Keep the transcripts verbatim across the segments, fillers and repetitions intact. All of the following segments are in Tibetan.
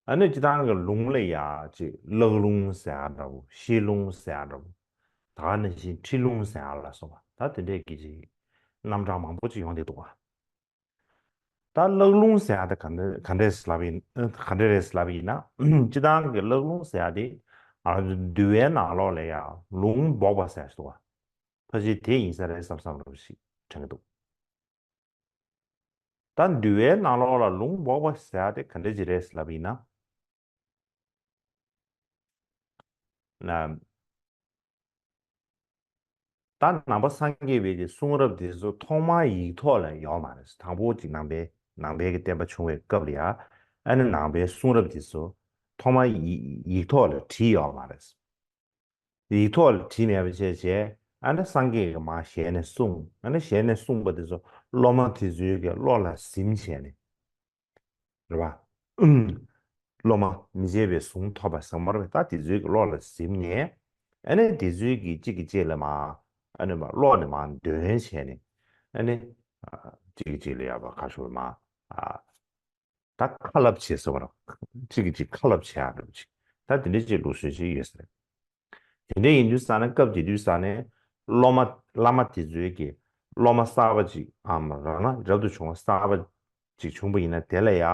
ཨ་ནི་སྤྱིར་བཏང་གི་ལུང་ལ་ཡ་ཅིག་ཀླག་ལུང་ཟེར་ཡ་འདྲ་བོ། ཤེལ་ལུང་ཟེར་ཡ་འདྲ་བོ། ད་ག་ནང་བཞིན་ཁྲིད་ལུང་ཟེར་ཡ་ལ་སོགས་པ་ད་དེ་འདྲས་ཀྱི་ཅིག་རྣམ་གྲངས་མང་པོ་ཅིག་ཡོང་བསྡད་འདུག་ག་ད་ཀླག་ལུང་ཟེར་ཡ་དེ་ག་འདྲ་ག་འདྲས་ལབ་ཡིན། ག་འདྲས་རེད་ལབ་ཡིན་ན། སྤྱིར་བཏང་གི་ཀླག་ལུང་ཟེར་ཡ་དེ་ང་ཚོ་འདུལ་བའི་ནང་ལོགས་ལ་ཡ་ལུང་འབོགས་པ་ཟེར་ཡ་ཞིག་འདུག་ག་ཕལ་ཆེར་དེ་ཡིན་ས་རེད་བསམ་བསམ་འདྲ་བོ་ཞིག་དྲན་གྱི་འདུག་ད་འདུལ་བའི་ནང་ལོགས་ལ་ལུང་འབོགས་པ་ཟེར་ཡ་དེ་ག་འདྲ་ཅིག་རེད་ལབ་ཡིན་ན། ན། ད་ནང་པ་སངས་རྒྱས་པའི་གི་གསུང་རབ་དེ་ཚོ་ཐོག་མར་ཡིག་ཐོག་ལ་ཡོད་མ་རེད། དང་པོ་ཅིག་ནང་པའི་ནང་པའི་གི་བསྟན་པ་བྱུང་བའི་སྐབས་ལ་ཡ། ཨ་ནི་ནང་པའི་གསུང་རབ་དེ་ཚོ་ཐོག་མར་ཡིག་ཡིག་ཐོག་ལ་བྲིས་ཡོད་མ་རེད། ཡིག་ཐོག་ལ་བྲིས་མེད་པ་བྱས་བྱས། ཨ་ནི་སངས་རྒྱས་ཀྱིས་མར་ཞལ་ནས་གསུངས། ཨ་ནི་ཞལ་ནས་གསུངས་པ་དེ་ཚོ་སློབ་མ་དེ་ཚོའི་གི་བློ་ལ་ཟིན་བྱས་ནས། རེད་པ། སློབ་མ་མི་བརྗེད་པའི་གཟུངས་ཐོབ་པ་ཟེར་མ་རེད་པས། ད་དེ་ཚོའི་གི་བློ་ལ་ཟིན་ནས། ཨ་ནི་དེ་ཚོའི་གི་གཅིག་གིས་གཅིག་ལ་མར་ཨ་ནི་མར་བློ་ནས་མར་འདོན་བྱས་ནས། ཨ་ནི་གཅིག་གིས་གཅིག་ལ་ཡ་པ་ཁ་ཤོར་མར། ད་ཁ་སླབ་བྱེད་ཟེར་བ་རེད། གཅིག་གིས་གཅིག་ཁ་སླབ་བྱེད་ཡ་འདྲ་བོ་ཅིག་ད་དེ་འདྲ་ཅིག་ལུགས་སྲོལ་ཅིག་ཡོད་ས་རེད། དེ་འདྲ་ཡིན་དུས་ཙ་ན། སྐབས་དེ་དུས་ཙ་ན་སློབ་མ་བླ་མ་དེ་ཚོའི་གི་སློབ་མ་གསར་པ་ཅིག་གམ་རང་ན་རབ་ཏུ་བྱུང་བ་གསར་པ་ཅིག་བྱུང་པ་ཡིན་ན། དེ་ལ་ཡ་ཨ་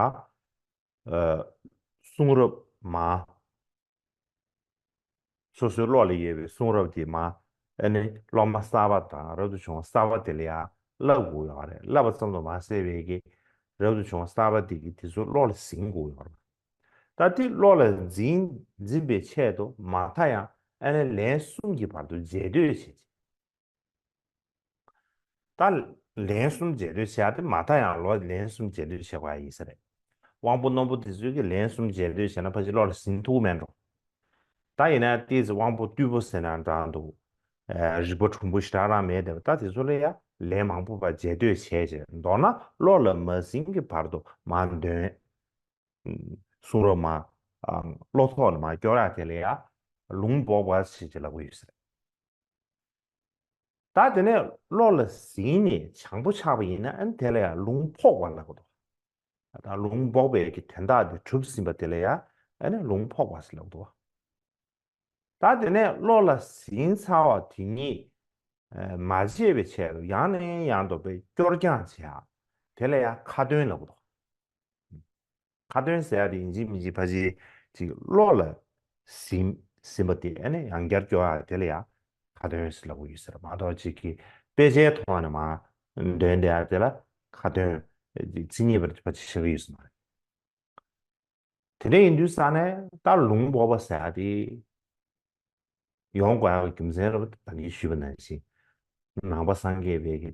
གསུང་རབ་མར། སོ་སོའི་བློ་ལ་ཡོད་པའི་གསུང་རབ་དེ་མར་ཨ་ནི་སློབ་མ་གསར་པ་དང་རབ་ཏུ་བྱུང་བ་གསར་པ་དེ་ལ་ཡ་བསླབ་དགོས་ཡོད་རེད། བསླབ་པ་ཙམ་དུ་མ་ཟད་པའི་གི་རབ་ཏུ་བྱུང་བ་གསར་པ་དེ་གིས་དེ་ཚོ་བློ་ལ་ཟིན་དགོས་ཡོད་རེད། ད་དེ་བློ་ལ་འཛིན་འཛིན་པའི་ཆེད་དུ་མ་མཐའ་ཡང་ཨ་ནི་ལན་གསུམ་གྱི་བར་དུ་རྗེས་ཟློས་བྱེད། ད་ལན་གསུམ་རྗེས་ཟློས་བྱེད་ཡ་དེ་མ་མཐའ་ཡང་ལོ་ལན་གསུམ་རྗེས་ཟློས་བྱེད་དགོས་ཡ་ཡིན་ས་རེད། དབང་པོ་རྣོན་པོ་དེ་ཚོས་ཀྱི་ལན་གསུམ་རྗེས་ཟློས་བྱས་ན་ཕལ་ཆེར་བློ་ལ་ཟིན་ཐུབ་མེད་འགྲོ། ད་ཡིན་ན་ཏོག་ཙམ་དབང་པོ་རྟུལ་པོ་ཟེར་ན་འདྲ་འདུག་ཨ་རིག་པ་གྲུང་པོ་ཞེ་དྲག་རང་མེད་བསྡད་པ། ད་དེ་ཚོ་ལ་ཡ་ལན་མང་པོ་བ་རྗེས་ཟློས་བྱས་བྱས། མདོར་ན་བློ་ལ་མ་ཟིན་གྱི་བར་དུ་མར་འདོན། གསུང་རབ་མར་ཨ་བློ་ཐོག་ནས་མར་སྐྱོར་ཡ་དེ་ལ་ཡ་ལུང་འབོགས་པ་ཞེས་ཀྱི་ལབ་ཀྱི་ཡོད་ས་རེད། ད་དེ་ནས་བློ་ལ་ཟིན་ནས་བྱང་པོ་ཆགས་པ་ཡིན་ན། ཨ་ནི་དེ་ལ་ཡང་ལུང་འཕོག་པ་ལབ་ཀྱི་འདུག་ད་ལུང་འབོགས་པའི་གི་དོན་དག་དེ་གྲུབ་ཟིན་པ་དེ་ལ་ཡང་ཨ་ནི་ལུང་འཕོག་པ་ཟེར་ལབ་ཀྱི་འདུག་ད་དེ་ནས་བློ་ལ་ཟིན་ཚར་བ་དེ་ཉིད་མ་བརྗེད་པའི་ཆེད་དུ་ཡང་ནས་ཡང་དུ་དཔེ་སྐྱོར་སྦྱང་བྱེད་ཡ་དེ་ལ་ཡང་ཁ་འདོན་ལབ་ཀྱི་འདུག་ཁ་འདོན་ཟེར་ཡ་དེ་ཡིན་གཅིག་མིན་གཅིག་ཕལ་ཆེར་ཅིག་བློ་ལ་ཟིན་ཟིན་པ་དེ་ཨ་ནི་ཡང་བསྐྱར་སྐྱོར་ཡ་དེ་ལ་ཡང་ཁ་འདོན་ཟེར་ལབ་ཀྱི་ཡོད་ས་རེད་མ་གཏོགས། ཅིག་གི་དཔེ་ཆའི་ཐོག་ནས་མར་འདོན་བསྡད་ཡ་དེ་ལ་ཁ་འདོན་མཚན་ཉིད་ཕལ་ཆེར་བཞག་གི་ཡོད་ས་མ་རེད། དེ་འདྲ་ཡིན་དུས་ཙ་ན་ད་ལུང་འབོགས་པ་ཟེར་ཡ་དེ་ཡོང་དགོས་ཡག་གི་རྒྱུ་མཚན་རེད་པ། ད་ནི་ཞུས་པ་ནང་བཞིན་ནང་པ་སངས་རྒྱས་པའི་གི་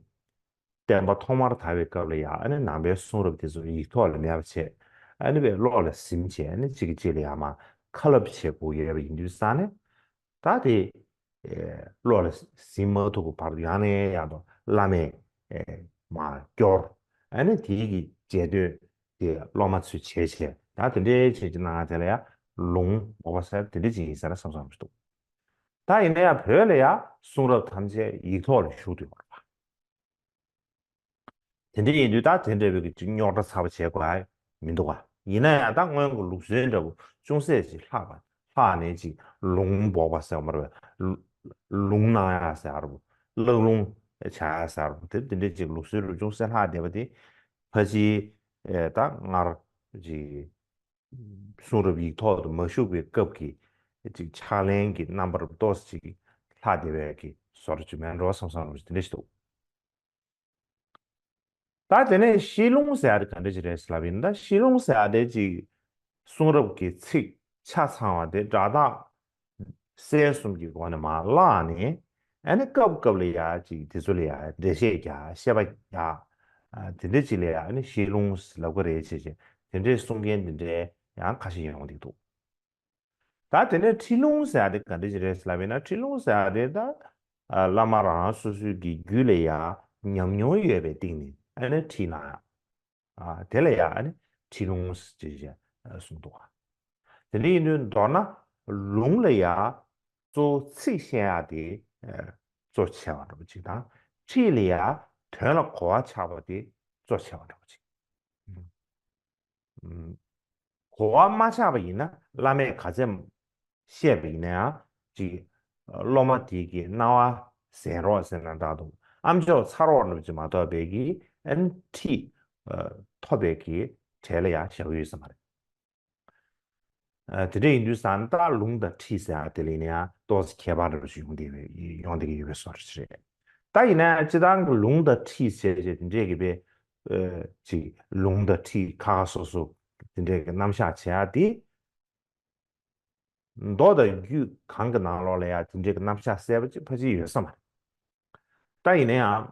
བསྟན་པ་ཐོག་མར་དར་བའི་སྐབས་ལ་ཡང་ཨ་ནི་ནང་པའི་གསུང་རབ་དེ་ཚོ་ཡིག་ཐོག་ལ་མེད་པ་བྱས། ཨ་ནི་བའི་བློ་ལ་ཟིན་བྱས། ཨ་ནི་གཅིག་གིས་གཅིག་ལ་ཡང་མར་ཁ་སླབ་བྱེད་དགོས་ཡོད་པ་ཡིན་དུས་ཙ་ན། ད་དེ་ཨེ་བློ་ལ་ཟིན་མ་ཐུབ་པའི་བར་དུ་ཡང་ནས་ཡང་དུ་བླ་མས་ཨེ་མར་སྐྱོར། ཨ་ནི་དེའི་གི་རྗེས་ཟློས་དེ་སློབ་མ་ཚོས་བྱས་བྱས། ད་དེ་འདྲའི་བྱས་ཀྱི་ནང་དེ་ལ་ཡང་ལུང་འབོགས་པ་ཟེར་དེ་འདྲ་ཅིག་ཡིན་ས་རེད་བསམ་བསམ་ཞིག་འདུག་ད་ཡིན་ན་ཡང་བོད་ལ་ཡང་གསུང་རབ་ཐམས་ཅད་ཡིག་ཐོག་ལ་བཞུགས་བསྡད་ཡོད་རེད་པ། དེ་འདྲ་ཡིན་དུས་ད་དེ་འདྲ་བའི་གི་ཅིག་རྙོག་དྲ་ཚ་པོ་བྱེད་དགོས་ཡ་མི་འདུག་ག་ཡིན་ན་ཡང་ད་སྔོན་གྱི་ལུགས་སྲོལ་འདྲ་བོ་ཅུང་ཟད་ཅིག་ལྷག་པ་ལྷག་ནས་ཅིག་ལུང་འབོགས་པ་ཟེར་བ་མ་རེད་པས། ལུང་གནང་ཡ་ཟེར་བ་རེད་པ། ཀླག་ལུང་བྱ་ཡ་ཟེར་བ་རེད་པ། དེ་དེ་འདྲ་ཅིག་ལུགས་སྲོལ་རུ་ཅུང་ཟད་ལྷག་བསྡད་པ་དེ་ཕལ་ཆེར་ཨེ་ད་སྔར་ཅིག་གསུང་རབ་ཡིག་ཐོག་ཏུ་མ་བཞུགས་པའི་སྐབས་ཀྱི་ཅིག་ཕྱག་ལེན་གྱི་རྣམ་པར་ཏོག་ཙམ་ཅིག་ལྷག་བསྡད་པའི་གི་བཟོ་འདྲ་ཅིག་མེད་འགྲོ་བསམ་བསམ་འདྲ་ཅིག་དེ་འདྲ་ཞིག་འདུག་ད་དེ་ནས་ཤེལ་ལུང་ཟེར་ཡ་དེ་ག་འདྲ་ཅིག་རེད་ཟེར་ལབ་ཡིན་ན། ད་ཤེལ་ལུང་ཟེར་ཡ་དེ་ཅིག་གསུང་རབ་ཀྱི་ཚིག་ཆ་ཚང་བ་དེ་སྒྲ་དག་གསལ་གསུམ་གྱི་སྒོ་ནས་མར་བཀླགས་ནས། ཨ་ནི་སྐབས་སྐབས་ལ་ཡ་ཅིག་དེ་ཚོ་ལ་ཡ་འགྲེལ་བཤད་རྒྱག་བཤད་པ་རྒྱག་ཨ་དེ་འདྲ་ཅིག་ལ་ཡ་ཨ་ནི་ཤེལ་ལུང་ཟེར་ལབ་ཀྱི་རེད་ཅེས་བྱས། དེ་འདྲའི་གསུང་མཁན་དེ་འདྲའི་ཡང་ཁ་ཤས་ཡོང་གི་འདུག་ད་དེ་ནས་ཁྲིད་ལུང་ཟེར་ཡ་དེ་ག་འདྲ་ཅིག་རེད་ལབ་ཡིན་ན། ཁྲིད་ལུང་ཟེར་ཡ་དེ་ད་ཨ་བླ་མ་རང་རང་སོ་སོའི་གི་རྒྱུད་ལ་ཡ་ཉམས་མྱོང་ཡོད་པའི་སྟེང་ནས་ཨ་ནི་ཁྲིད་གནང་ཡ། ཨ་དེ་ལ་ཡ་ཨ་ནི་ཁྲིད་ལུང་ཟེར་ཅེས་གསུངས་འདུག་ག་དེ་འདྲ་ཡིན་དུས་མདོར་ན་ལུང་ལ་ཡ་གཙོ་བོ་ཚིག་བཤད་ཡ་དེ་ཨ་གཙོ་ཆེ་བ་འདྲ་པོ་ཅིག་དང་། ཁྲིད་ལ་ཡ་དོན་ལ་གོ་བ་ཆགས་པ་དེ་གཙོ་ཆེ་བ་འདྲ་པོ་ཅིག་ཨུམ། གོ་བ་མ་ཆགས་པ་ཡིན་ན་བླ་མས་ག་ཚད་བཤད་པ་ཡིན་ན་ཡང་ཅིག་སློབ་མ་དེ་གི་རྣ་བ་གཟན་རོགས་ཟེར་ན་འདྲ་འདུག་ཨམ་ཅོག་ཚ་རོགས་རྣམས་ཀྱིས་མ་གཏོགས་པའི་གི་ཨན་ཁྲིད་ཐོབ་པའི་གི་གྲས་ལ་ཡང་བཞག་ཡོད་ས་མ་རེད། དེ་འདྲ་ཡིན་དུས་ཙང་ད་ལུང་དང་ཁྲིད་ཟེར་ཡ་དེ་ལ་ཡིན་ན་ཡང་ཏོག་ཙམ་ཁྱད་པར་འདྲ་པོ་ཞིག་ཡོང་བསྡད་ཡོད་ཡོང་བསྡད་ཀྱི་ཡོད་པའི་བཟོ་འདྲ་ཞིག་རེད། ད་ཡིན་ན་ཡང་སྤྱིར་བཏང་གི་ལུང་དང་ཁྲིད་ཟེར་བྱས་དེ་འདྲས་ཀྱི་པའི་ཅིག་ལུང་དང་ཁྲིད་ཁ་ཁ་སོ་སོ་དེ་འདྲས་ཀྱི་རྣམ་གཞག་བྱེད་ཡ་དེ། མདོ་དང་རྒྱུད་གང་གི་ནང་ལོགས་ལ་ཡང་དེ་འདྲའི་གི་རྣམ་གཞག་གསལ་པོ་ཅིག་ཕལ་ཆེར་ཡོད་ས་མ་རེད། ད་ཡིན་ན་ཡང་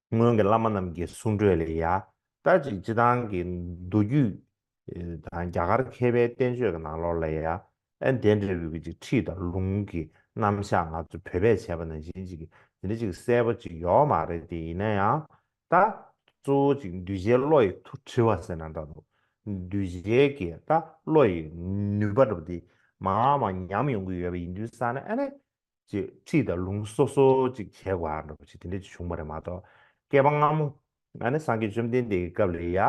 སྔོན་གྱི་བླ་མ་རྣམས་ཀྱི་གསུང་སྒྲོས་ལ་ཡང་ད་ཅིག་སྤྱིར་བཏང་གི་མདོ་རྒྱུད་དང་རྒྱ་གར་མཁས་པའི་བསྟན་བཅོས་ཀྱི་ནང་ལོགས་ལ་ཡང་ཨ་དེ་འདྲ་བའི་གི་ཅིག་ཁྲིད་དང་ལུང་གི་རྣམ་གཞག་ང་ཚོ་བོད་པས་བྱས་པ་ནང་བཞིན་ཅིག་དེ་འདྲ་ཅིག་གསལ་པོ་ཅིག་ཡོད་མ་རེད་དེ། ཡིན་ན་ཡང་ད་གཙོ་བོ་ཅིག་གདུལ་བྱའི་བློ་ཡི་ཐུགས་དྲི་བ་ཟེར་ན་འདྲ་འདུག་གདུལ་བྱའི་གི་ད་བློ་ཡི་ནུས་པ་འདྲ་པོ་དེ་མར་མར་ཉམས་ཡོང་གི་ཡོད་པ་ཡིན་དུས་ཙང་ནས་ཨ་ནི་ཅིག་ཁྲིད་དང་ལུང་སོ་སོ་ཅིག་བྱེད་དགོས་ཨ་འདྲ་པོ་ཅིག་དེ་འདྲ་ཅིག་བྱུང་བ་རེད་མ་གཏོགས། བསྐལ་པ་སྔ་མོ་ཨ་ནི་སངས་རྒྱས་བཅོམ་ལྡན་འདས་ཀྱི་སྐབས་ལ་ཡ་ཨ་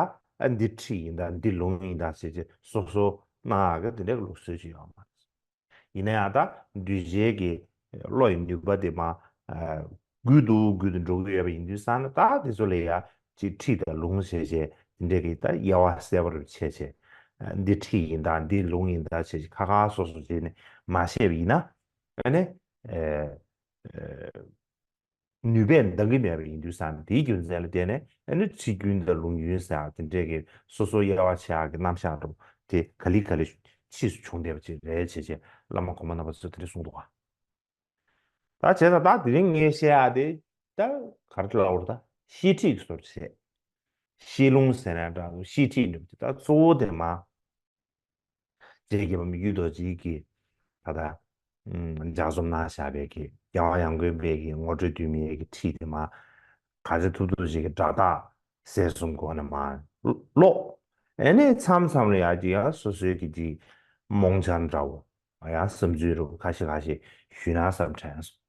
འདི་ཁྲིད་ཡིན་ད་འདི་ལུང་ཡིན་ད་ཟེར་ཅིག་སོ་སོ་གནང་ཡག་གི་དེ་འདྲ་གི་ལུགས་སྲོལ་ཅིག་ཡོད་མ་རེད། ཡིན་ན་ཡང་ད་གདུལ་བྱའི་གི་བློ་ཡི་ནུས་པ་དེ་མར་རྒུད་དུ་རྒུད་དུ་འགྲོ་གི་ཡོད་པ་ཡིན་དུས་ཙང་ནས་ད་དེ་ཚོ་ལ་ཡ་ཅིག་ཁྲིད་དང་ལུང་བྱས་བྱས་དེ་འདྲའི་གི་ད་དབྱེ་བ་གསལ་པོ་རུ་ཕྱེ་བྱས་འདི་ཁྲིད་ཡིན་ད་འདི་ལུང་ཡིན་ད་བྱས་བྱས་ཁ་ཁ་སོ་སོ་བྱས་ནས་མ་བཤད་པ་ཡིན་ན་ཨ་ནི། ནུས་པས་འདང་གི་མེད་པ་ཡིན་དུས་ཙང་དེའི་རྒྱུ་མཚན་ལ་བརྟེན་ནས་ཨ་ནི་ཁྲིད་རྒྱུན་དང་ལུང་རྒྱུན་ཟེར་ཡག་དེ་འདྲའི་གི་སོ་སོ་དབྱེ་བ་ཕྱེ་ཡག་གི་རྣམ་གཞག་འདྲ་པོ་དེ་ག་ལེ་ག་ལེ་ཕྱིས་སུ་བྱུང་བསྡད་པ་ཅིག་རེད་བྱས་བྱས་བླ་མ་གོང་མ་རྣམ་པ་ཚོས་དེ་འདྲ་གསུངས་འདུག་ག་ད་བྱས་ཙང་ད་དེ་རིང་ངས་བཤད་ཡག་དེ་ད་ག་རེ་ལབ་དགོས་རེད། ད་བཤད་ཁྲིད་ཀྱི་བཟོ་འདྲ་བྱས། བཤད་ལུང་ཟེར་ན་འདྲ་འདུག་བཤད་ཁྲིད་འདྲ་པོ་ཅིག་ད་གཙོ་བོ་དེ་མར། རྗེ་དགེ་འདུན་རྡོ་རྗེ་གིས་ད་ལྟ་ལྗགས་རྩོམ་གནང་བཞག་པའི་གི་རྒྱལ་བ་ཡང་དགོན་པའི་གི་ངོ་སྤྲོད་དུས་མིན་གྱི་ཁྲིད་དེ་མར་ག་ཚོད་ཐུབ་ཐུབ་ཅིག་གི་སྒྲ་དག་གསལ་གསུམ་སྒོ་ནས་མར་ཀློག་ཨ་ནི་མཚམས་མཚམས་ལ་ཡང་ཅིག་ཡང་སོ་སོའི་གི་ཅིག་རྨོངས་འཆར་འདྲ་བོ་ཡང་བསམ་ཚུལ་རུ་ཁ་ཤས་ཁ་ཤས་ཞུས་ན་བསམ་དྲན་སོང་